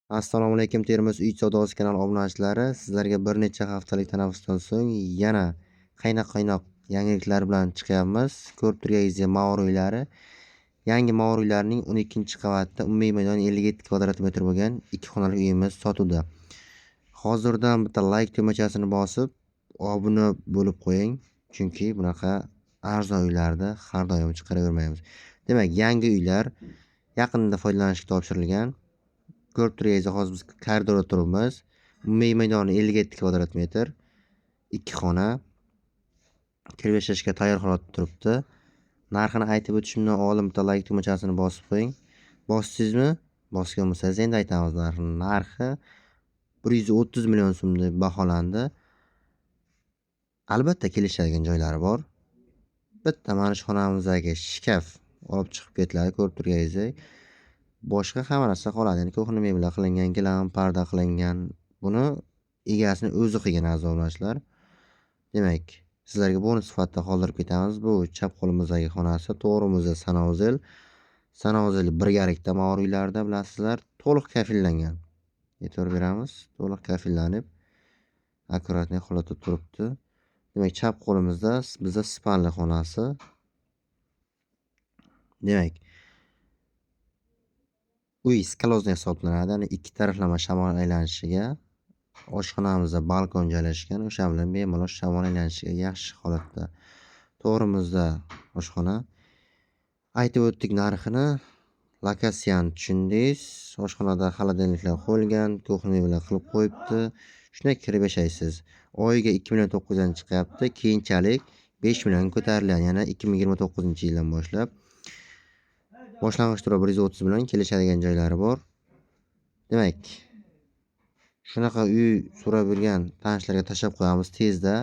Assalomu alaykum, Termiz uy savdosi kanali obunachilari. Sizlarga bir necha haftalik tanaffusdan so'ng yana qaynoq-qaynoq yangiliklar bilan chiqyapmiz. Ko'rib turganingizdek, Maor uylari. Yangi Maor uylarining 12-qavatida umumiy maydoni 57 kvadrat metr bo'lgan 2 xonali uyimiz sotuvda. Hozirdan bitta like tugmachasini bosib, obuna bo'lib qo'ying, chunki bunaqa arzon uylarni har doim chiqaravermaymiz. Demak, yangi uylar yaqinda foydalanishga topshirilgan. Ko'rib turganingizdek, hozir biz koridorda turibmiz. Umumiy maydoni 57 kvadrat metr, 2 xona. Kirib yashashga tayyor holatda turibdi. Narxini aytib o'tishimdan oldin bitta like tugmachasini bosib qo'ying. Bosdingizmi? Bosgan bo'lsangiz endi aytamiz narxini. Narxi 130 million so'm deb baholandi. Albatta kelishadigan joylari bor. Bitta mana shu xonamizdagi shkaf olib chiqib ketiladi, ko'rib turganingizdek. Boshqa hamma narsa qoladi. Ya'ni ko'hna mebellar qilingan, gilam, parda qilingan. Buni egasini o'zi qilgan, aziz obunachilar. Demak, sizlarga bonus sifatida qoldirib ketamiz. Bu chap qo'limizdagi xonasi, to'g'rimizda санузел. Санузел birgalikda Maor uylarida bilasizlar, to'liq kafellangan. E'tibor beramiz, to'liq kafellanib, аккуратный holatda turibdi. Demak, chap qo'limizda bizda спальный xonasi. Demak, uy сквозной hisoblanadi, ya'ni ikki taraflama shamol aylanishiga. Oshxonamizda balkon joylashgan, o'sha bilan bemalol shamol aylanishiga yaxshi holatda. To'g'rimizda oshxona. Aytib o'tdik narxini, lokatsiyani tushundingiz. Oshxonada холодильник lar qo'yilgan, ko'hna mebellar qilib qo'yibdi. Shunday kirib yashaysiz. Oyiga 2 million 900 dan chiqyapti. Keyinchalik 5 millionga ko'tariladi, yana 2029-yildan boshlab. Boshlang'ich to'lov 130 million, kelishadigan joylari bor. Demak, shunaqa uy so'rab yurgan tanishlarga tashlab qo'yamiz tezda.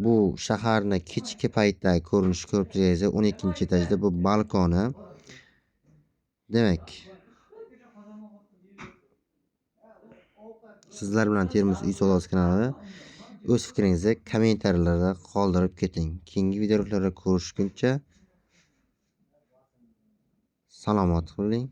Bu shaharni kechki paytdagi ko'rinishi ko'rib turganingizdek, 12-etajda bu balkoni. Demak, sizlar bilan Termiz uy savdosi kanali. O'z fikringizni kommentariyalarda qoldirib keting. Keyingi videolarda ko'rishguncha salomat bo'ling.